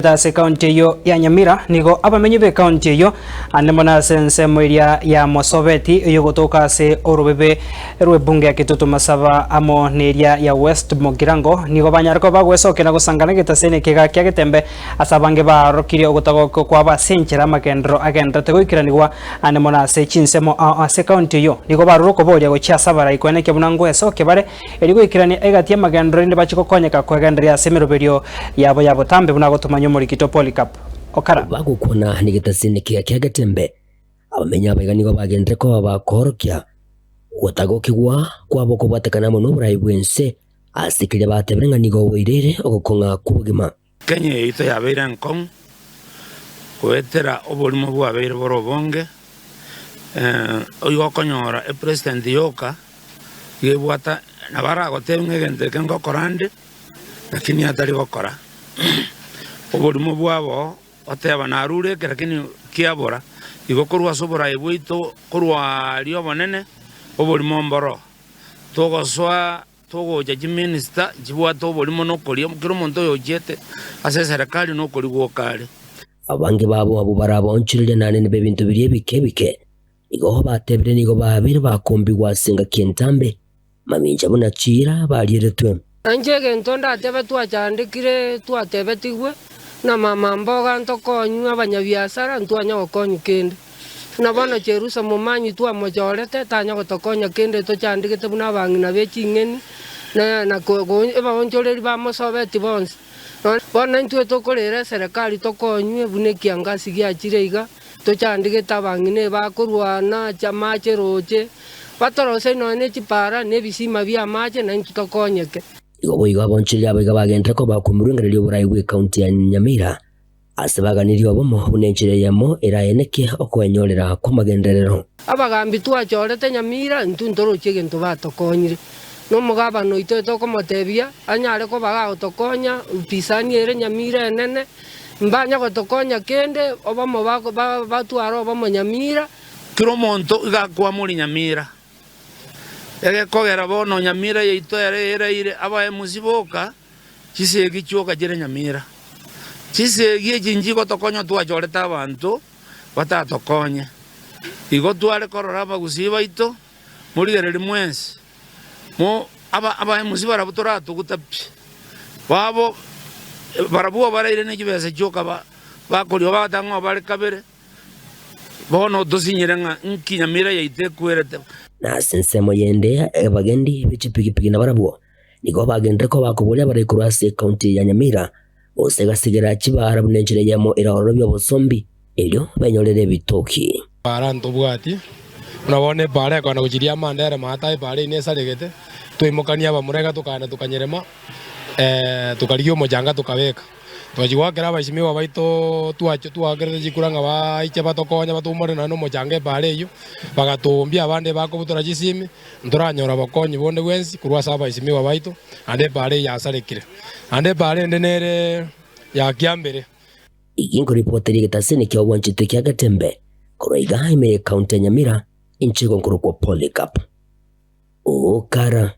Ase ekaunti eyio ya Nyamira nigo abamenyi b'ekaunti eyio ande mono ase ensemo eria ya Mosobeti eyogotoka ase orobebe rw'ebunge ya Kitutu Masaba amo neria ya West Mugirango nigo banyare koba bagwesokia na gosangana egetaseni ekega kia Getembe ase abange barokirie ogotagoka kwabo ase enchera amagenderero agenderete goikeranigwa ande mono ase chinsemo ao ase ekaunti eyio. Nigo barure okoboria gochia ase abarai koenekia buna ngwesokia bare Erio goikerania egati y'amagenderero rinde bachie gokonyeka kwegendereria ase emeroberio yabo ya botambe buna gotomanya omorikito Polycarp. Okara. Bagokwana negetasini kiya kia Getembe, abamenyi abaiga nigo bagenderire koba bakoorokia ogotagokigwa kwabo kobwatekana amo noborai bw'ense ase keria batebire ng'a nigo boireire ogokong'a kw'obogima. Kenya yaito yabeire enkong'u goetera oborimo bwabeire bore obonge, oigo okonyora epresident yoka iga ebwate nabo aragotebie ng'a egento eke ngokora nde lakini atari gokora. Oborimo bwabo oteba narure eke lakini kiabora, igo korwa ase oboraai bwaito korwa aria obonene oborimo mboro togosoa. Togocha chiminista chibwate oborimo na okoria, kera omonto oyochiete ase eserekari nokoria gwoka are. Abange babo abwo barabaonchoreria naende b'ebinto biria ebike ebike, nigo batebire nigo babeire bakombigwa ase engaki entambe, mamincha buna chiira barieretwe. Inche egento ndatebe twachandekire twatebetigwe na mama mboga ntokonywe abanyabiasara ntwanya gokonywa kende. Buna bono Jerusa omomanyi twamochorete, tanya gotokonya kende tochandegete buna abang'ina be ching'eni, na na abaonchoreri bamosobeti bonsi. Bono intwe tokorera eserekari tokonywe buna ekiangasi giachire iga, tochandegete abang'ina ebakorwana amache roche, batoroserie nonya ne chipara na ebisima bi'amache naintwe tokonyeke. Igo boigo abaonchoreri abaiga bagenderera koba komoruengereria oborai bw'ecounty ya Nyamira. Ase baganirie obomo buna enchera eyemo eraeneke okwenyorera kw'amagenderero. Abagambi twachorete nyamira, intwe ntoroche egento batokonyire. Na omogabana oito tokomotebia anyare koba gagotokonya, upisani ere nyamira enene, mbanya gotokonya kende, obomo batware obomo nyamira. Kera omonto iga akwamori nyamira, egekogera bono nyamira yaito ere eraire abaemusi boka. Chisegi chioka chire nyamira. Chisegi echi nchigotokonya twachorete abanto batatokonye. Igo tware korora abagusii baito, morigererie mwensi, mo aba abaemusi barabwo toratuguta pi. Babo barabwo baraire ne chibesa chioka ba bakoria bagoteba ng'a bare kabere, bono tosinyire ng'a nki nyamira yaito ekwerete. Na ase ensemo yende abagendi be chipigipigi nabarabwo Nigo bagenderere koba bakoboria abare korwa ase ekaunti ya Nyamira, gose gasigera chibaara buna enchera eyemo eraororobie obosombi, erio benyorere ebitoki. Epaara ntobwati, buna bono epaara ekogenda gochia Riamandere maate epaara eyio nesaregete, twaimokania abamura iga tokagenda tokanyerema, tokarigia omochanga tokabeka. Twachia goakera abaishimiwa baito twachia twaakerete chikura ng'a baiche batokonye batoumore nonya nomochanga epaara eyio, bagatoombia abande bakobutora chisimi, ntoranyora obokonyi bonde bwensi korwa ase abaishimiwa baito, naende epaara eyio yasarekire. Naende epaara ende nere ya kiambere. Eki nkoripoteri egetasini kia obwanchete kia Getembe korwa igaa ime ye county ya Nyamira, inche igo nkorokwa Polycarp Okara.